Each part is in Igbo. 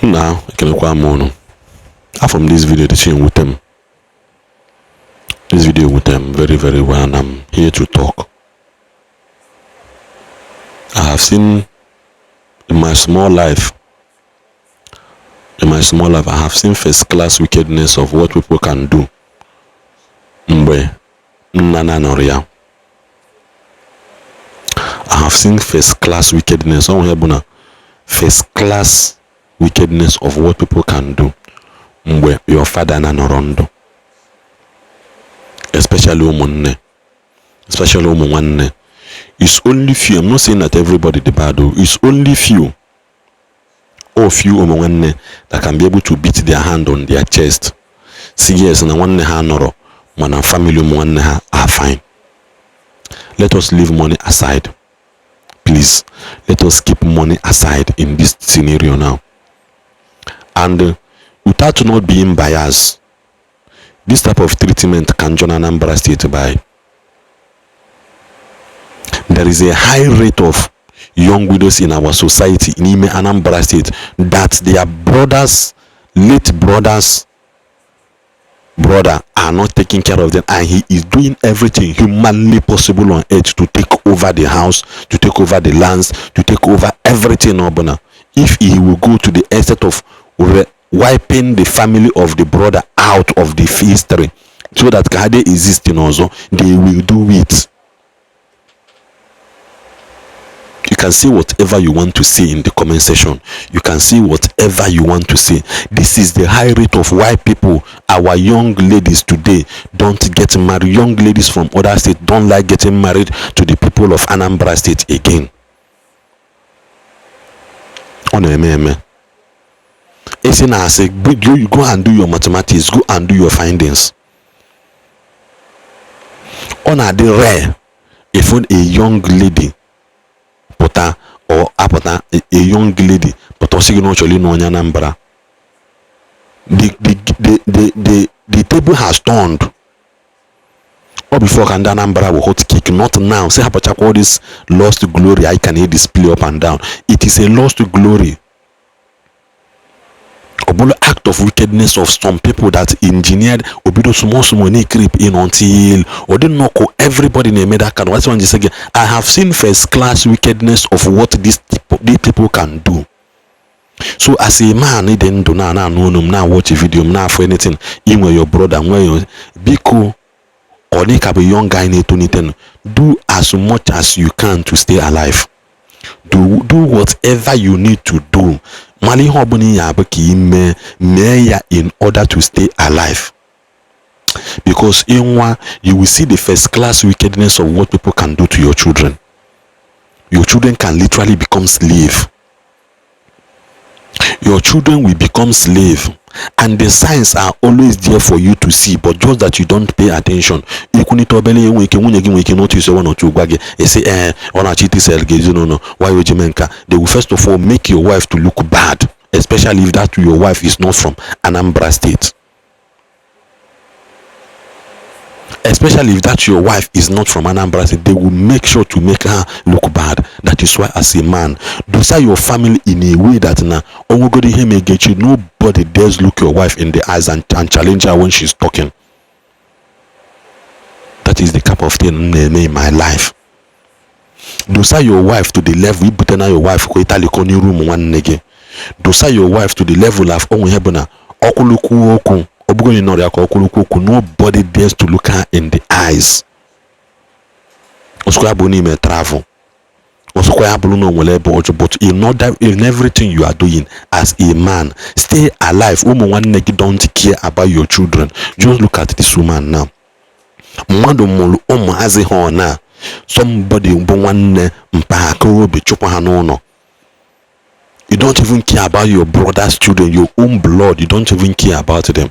Nna, ekelekwa m unu. Afọ m this video, the thing wute m. This video wute m very, very well, and I'm here to talk. I have seen in my small life, in my small life, I have seen first class wickedness of what people can do mgbe nna na nọrọ ya. I have seen first class wickedness. Ọ nwere bụ na first class wickedness of what people can do mgbe your father na nọrọ ndụ, especially ụmụnne, especially ụmụ nwanne. It's only few. I'm not saying that everybody dị bad o. It's only few or few ụmụ nwanne that can be able to beat their hand on their chest, say yes, na nwanne ha nọrọ, mana family ụmụ nwanne ha are fine. Let us leave money aside, please. Let us keep money aside in this scenario now, and without not being biased, this type of treatment can join Anambra State by there is a high rate of young widows in our society n'ime Anambra State that their brothers, late brothers, brother are not taking care of them, and he is doing everything humanly possible on earth to take over the house, to take over the lands, to take over everything ọbụla. If he will go to the extent of wiping the family of the brother out of the history so that ka ha dey exist ọzọ, they will do it. You can say whatever you want to say in the comment section. You can say whatever you want to say. This is the high rate of why people, our young ladies today, don't get married. Young ladies from other states don't like getting married to the people of Anambra State again. Ọ na-eme eme. Esi na asị, you go and do your mathematics, go and do your findings. Ọ na-adị rare if a young lady pụta or apụta, a young lady pụta, ọ sị gị na ọ chọrọ ịnụ onye Anambra. The table has turned. Ọ before ka ndị Anambra bụ hot cake, not now. Say hapụchakwa all this lost glory I can display up and down. It is a lost glory. Ọ bụrụ act of wickedness of some people that engineered obido small small na creep in until ọ dị nnọọ everybody na-eme that kind of. That's why I say I have seen first class wickedness of what these people can do. So as a man dị ndụ na na-anụ olu m, na watch video m, na-afụ anything, inwe your brother, nwee your, biko, ọ dị ka bụ young guy na-etolite, do as much as you can to stay alive. Do whatever you need to do. Mara ihe ọbụla ị ya abụ ka ị mee, mee ya in order to stay alive, because ịnwa, you will see the first class wickedness of what people can do to your children. Your children can literally become slave. Your children will become slave, and the signs are always there for you to see, but just that you don't pay attention. Ikwunite obere, enwe ike nwunye gị nwere ike notice one or two, gwa gị, esi ee, ọ na-achọ itisel gị ezinụlọ. Why would you mee nka? They will first of all make your wife to look bad, especially if that your wife is not from Anambra State. Especially if that your wife is not from Anambra State, they will make sure to make her look bad. That is why as a man, dosa your family in a way that na onwegoro ihe megechi, nobody dares look your wife in the eyes and challenge her when she's talking. That is the type of thing m na-eme in my life. Dosa your wife to the level ibute na your wife ka ịtalikọ n'iru ụmụ nwanne gị. Dosa your wife to the level of onwe ihe bụ na ọkwụlụkwu okwu, ọ bụgo na ịnọrọ ya ka ọkwụlụkwu okwu, nobody dares to look her in the eyes. Ọsọkwa ya bụ n'ime travel, ọsọkwa ya bụrụ na o nwere ebe ọjọọ, but in order, in everything you are doing as a man, stay alive. Ụmụ nwanne gị don't care about your children. Just look at this woman now. Mmadụ mụrụ ụmụazị ha, ọ na somebody bụ nwanne mpaghara obi chụpụ ha n'ụlọ. You don't even care about your brother's children, your own blood. You don't even care about them.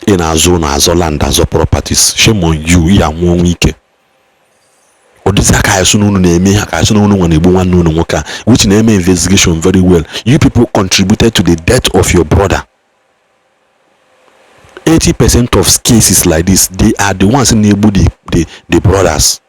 Ị na-azụ na azọ land, azọ properties. Shame on you. Ya nwụọ ọnwụ ike. Ọ dịzị aka anyị sị na unu na-eme ihe, aka anyị sị na unu nwa na-egbu nwanne unu nwoke a, which na-eme investigation very well. You people contributed to the death of your brother. 80% of cases like this, they are the ones na-egbu the brothers.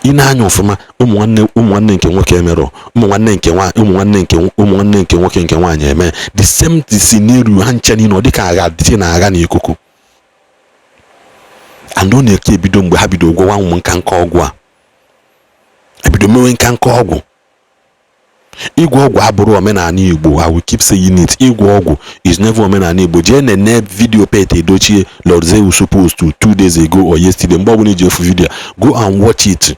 Ị na-anya ọfụma, ụmụ nwanne nke nwoke emerọ, ụmụ nwanne nke nwaanyị, ụmụ nwanne nke nwoke nke nwaanyị eme the same scenario. Ha nche niile ọ dịka agha dị na agha n'ikuku, and ọ na-eke ebido mgbe ha bido gwọwa ụmụ nka nka ọgwụ a, ebido mewe nka nka ọgwụ. Ịgwọ ọgwụ abụrụ omenala Igbo. I will keep saying it, ịgwọ ọgwụ is never omenala Igbo. Jee nene video Pete Edochie, Lord Zeus post 2 days ago or yesterday. Mgbe ọbụla iji efu video, go and watch it.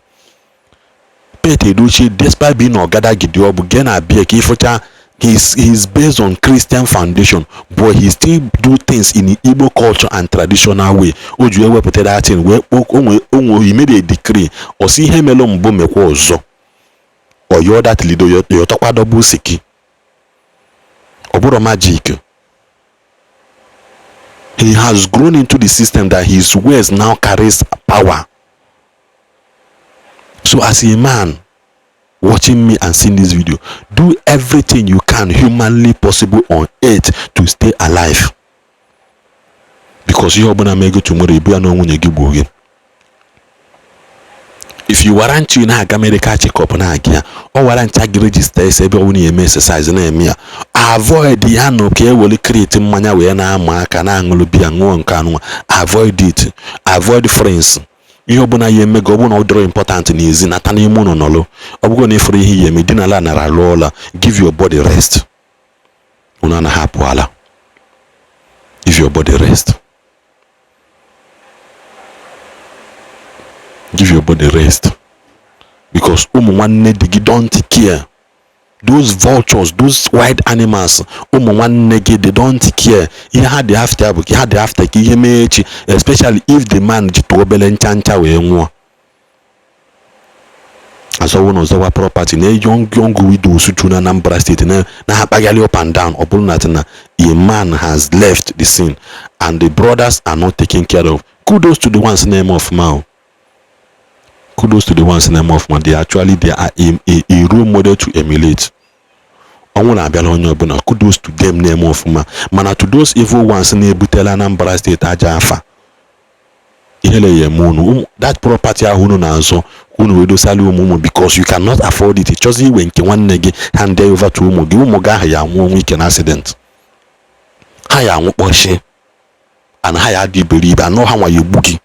Pete Edochie, despite being ọgadagidi ọ bụ gee na abịa ka ịfụcha, he's based on Christian foundation, but he still do things in Igbo culture and traditional way. O ji ewepụta that thing wee onwe onwe. He made a decree, ọ sị ihe melụ mbụ mekwa ọzọ. Oyo that lido yọtọkwa double siki. Ọ bụrụ magic. He has grown into the system that his words now carries power. So as a man watching me and seeing this video, do everything you can humanly possible on earth to stay alive, because ihe ọbụla mee gị tomorrow, ibu ya na nwunye gị gbuo gị. If you warrant you na-aga medical check-up, na-aga ya, ọ warrant gị register ese ebe ọ bụla eme exercise na-eme ya. Avoid ya nọ ka e were crate mmanya wee na-ama aka na-aṅụrụ biya, ṅụọ nke anụnwa. Avoid it. Avoid friends. Ihe ọbụla ya eme gị, ọ bụrụ na ọ dịrọ important n'ezi, nata n'ime ụlọ nọlụ. Ọ bụrụ na ịfụrụ ihe ya eme, dinala nara alụ ụla. Give your body rest. Unu anaghị apụ ala. Give your body rest, give your body rest, because ụmụ nwanne di gị don't care. Those vultures, those wild animals, ụmụ nwanne gị, they don't care. Ihe ha dị after bụ ka ha dị after ka ihe mee echi, especially if the man ji tụọ obere ncha ncha wee nwụọ. Azọwụ na ọzọwa property na young young widows ju na Anambra State na na-akpagharị up and down. Ọ bụrụ na na a man has left the scene and the brothers are not taken care of. Kudos to the ones na-eme ọfụma o. Kudos to the ones na-eme ọfụma. They actually, they are a role model to emulate. Ọnwụ na-abịala onye ọbụla. Kudos to them na-eme ọfụma, mana to those evil ones na-ebutela Anambra State aja afa, ihere ya eme unu. That property ahụ unu na-azọ, unu wee dosala ụmụ ụmụ, because you cannot afford it. Chọzi iwe nke nwanne gị hand over to ụmụ gị, ụmụ gị ahụ ya anwụ ọnwụ ike na accident, ha ya anwụ kpọchie and ha ya adị iberibe anọ, ha nwa ya egbu gị.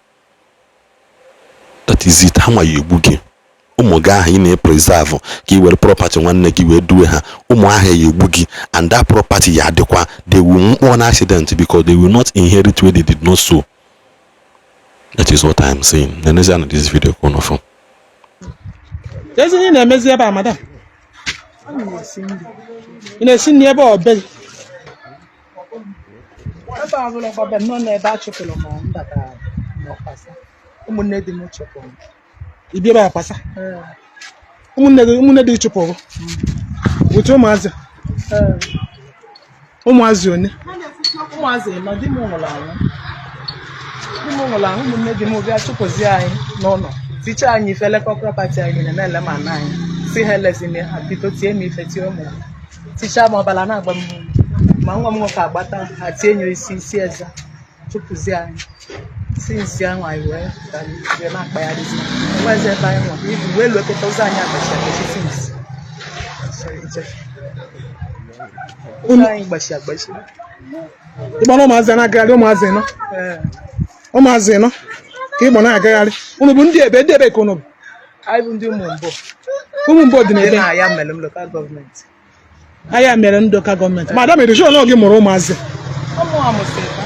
That is it. Ha nwa ya egbu gị. Ụmụ gị ahụ ị na-epreserve ka ị were property nwanne gị wee duwe ha, ụmụ ahụ ya egbu gị, and that property ya adịkwa. They will nwụọ na accident because they will not inherit where they did not sow. That is what I am saying. Nenezi na this video ka unu fụ. Ezi ihe ị na-emezi ebe a, madam? Ị na-esi nri ebe ọ be gị? Ebe a bụla gbabe m nọ n'ebe a chụpụrụ m, m batara n'ọkwasa ụmụnne di m chụpụrụ m. Ị bịa ebe a kwasa? Ee. Ụmụnne gị, ụmụnne di gị chụpụrụ weta ụmụazị? Ee. Ụmụazị one? Ụmụazị nọ. Di m nwụrụ anwụ, di m nwụrụ anwụ. Ụmụnne di m bịa chụpụzie anyị n'ụlọ, tichaa anyị ife, lekọ property anyị niile, na-ele ma na anyị si ha elezina ha, bido tie m ife, tie ụmụ m, tichaa m, ọbara na-agba m n'olu. Ma nwa m nwoke agbata ha, tie nye isi isi eze, chụpụzie anyị. Si nsi ahụ anyị wee wee na-akpagharịzi, enwezi ebe anyị nọ ibu wee luo kịta. Ụzọ anyị agbachi agbachi since. Ụzọ anyị gbachi agbachi. Ịgbara ụmụazị na-agagharị, ụmụazị nọ? Ee. Ụmụazị nọ ka ịgbọ na-agagharị. Unu bụ ndị ebe, ndị ebe ka unu bụ? Anyị bụ ndị ụmụ mbụ. Ụmụ mbụ dị dị n'ebe na Ayamelụm Local Government. Anya mere ndị local government. Madam, edishon gị mụrụ ụmụazị? Ụmụ a mụsịrị ha.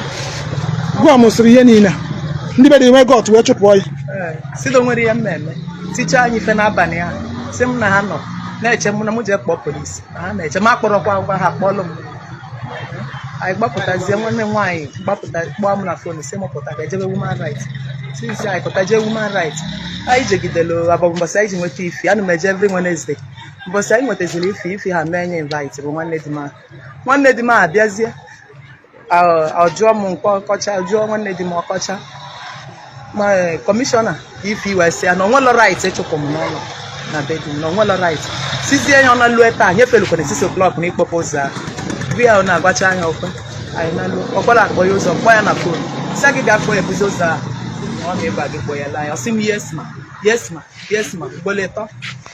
Gụọ mụsịrị ihe niile a. Ndị be dị nwe gut wee chụpụ ya? Ee, sido nwere ihe mmemme tichaa anyị ife n'abalị ahụ, si m na ha nọ na-eche mụ na mụ jee kpọọ polisi, na ha na-eche m. Akpọrọkwa ngwa ha kpọọlụ m. Anyị gbapụtazie, nwanne m nwaanyị gbapụta kpọọ m na phone, si m pụta ka ejebe woman right. Since anyị pụta jee woman right, anyị jegidelu abọbụ mbọsị anyị ji nweta ifi. Ana m eje every Wednesday. Mbọsị anyị nwetaziri ifi, ifi ha mee nye invite bụ nwanne di m ahụ. Nwanne di m ahụ abịazie, ọ jụọ m nke ọkọcha, jụọ nwanne di m ọkọcha ma commissioner ifi wee sị ya na onwelo right ịchụpụ m n'ụlọ na be di m, na onwelo right. Sizie ya ọ na lue taa, nyefelukwana 6 o'clock na ịkpọpụ ụzọ ahụ bi ya. Ọ na-agwacha anya okwe anyị na luo ọkwara akpọ ya ụzọ, mkpọ ya na phone, sị gị ga-akpọ ya ebuzi ụzọ ahụ. Na ọ na-ebe gị kpọnyela ya. Ọ sị m, "Yes ma, yes ma, yes ma," ugboro 3.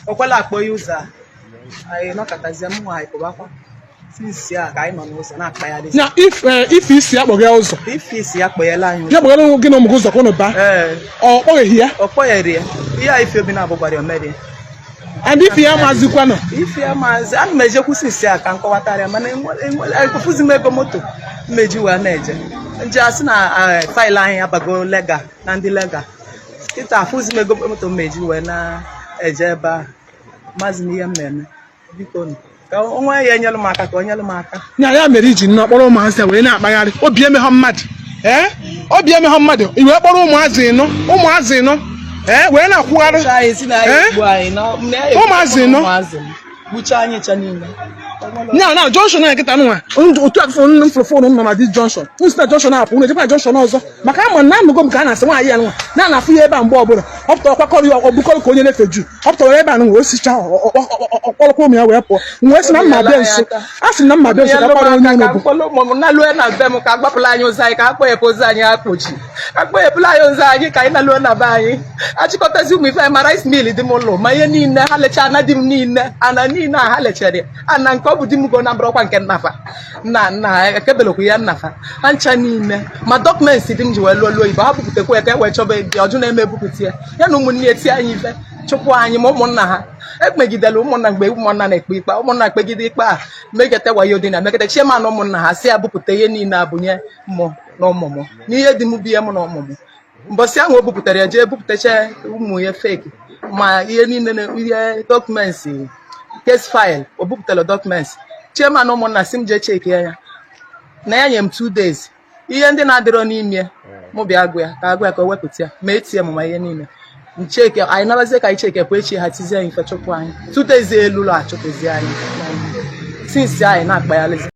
O kwela akpọ ya ụzọ a. Anyị nọkọtazie, m nwa anyị pụbakwa. Since a ka anyị nọ n'ụzọ na-akpagharị. Na if ife isi akpọghị ya ụzọ? Ife isi ya kpọnyela anyị ụzọ. Ya kpọghara gị na ụmụ gị ụzọ ka unu baa? Ee. Ọ kpọgheghị ya? Ọ kpọghere ya. Ihe a ife obi na-abụ gwara ya, o merie. And ife ya amazikwanụ? Ife ya maazị, ana m ejekwu since a ka m kọwatara ya, mana ekwufuzi m ego moto mmeji wee na-eje nje. Asị na file anyị abago legal na ndị legal kịta. Afụzi m ego moto mmeji wee na-eje ebe a. Maazị m, ihe m na-eme, biko nụ, ka onwe ya enyelu m aka, ka o nyelu m aka. Nya ya mere iji nnọọ kpọrọ ụmụazị a wee na-akpagharị. Obi emeghọ mmadụ, ee, obi emeghọ mmadụ i wee kpọrọ ụmụazị ịnọ, ee, wee na-akwụgharị. Gbuchaa anyị si na anyị Eh? egbu anyị na ya egbu. Ụmụazị nọ. Ụmụazị m. Gbuchaa anyị ncha niile. Nya na junction a nkịta nwa otu afọ m fụrụ phone nọ na this junction, m si na junction apụ, unu ejekwa na junction ọzọ, maka ama na anụgo m ka a na-asị nwaanyị ya nwa na na-afụ ya ebe a mgbe ọbụla. Ọ pụtara kwakọrọ ya, ọ bukọrọ ka onye na-efe ju. Ọ pụtara ebe a nwa o sicha ọkpọrọkwa ụmụ ya wee pụọ. M wee sị na mma bịa nso, a sị na mma bịa nso ka kpọrọ onye unu bụ. Mkpọrọ ụmụ m naluo na be m, ka agbapụla anyị ụzọ anyị, ka akpọghepụ ụzọ anyị, akpọchi akpọghepụla anyị ụzọ anyị, ka anyị naluo na be anyị. Achịkọtazi ụmụ ife anyị, ma rice mill dị m ụlọ, ma ihe niile ha lecha, ana di m niile, ana niile a ha lechara ya. Ana nke ọ bụ di m go na mbụrọkwa nke nnafa nna nna ekebelekwa ya nnafa ha ncha niile, ma document dị m ji wee lụọ lụọ ibe ha bupụtakwa ya ka e wee chọba dị ọjụ na-eme ebupụta ya. Ya na ụmụnne ya tie anyị ife, chụpụ anyị, ma ụmụnna ha ekpegidere ụmụnna. Mgbe ụmụnna na-ekpe ikpe, ụmụnna kpegide ikpe a, megete wayo dị na megete chairman ụmụnna ha, si ya bupụta ihe niile abụnye mụ na ụmụ m n'ihe dị m bụ ihe mụ na ụmụ m. Mbọsị ahụ o bupụtara ya, jee bupụtacha ụmụ ya fake, ma ihe niile na ihe document, case file o bupụtara document. Chairman ụmụnna si m jee cheki ya, na ya nye m 2 days, ihe ndị na-adịrọ n'ime mụ bịa agụ ya, ka agụ ya, ka o wepụta ya, ma ATM, ma ihe niile. Ncheke anyị nabazie ka anyị cheke pụ echi, ha tizie anyị ife, chụpụ anyị 2 days elu ụlọ, achụpụzi anyị. Since anyị na-akpagharịzi.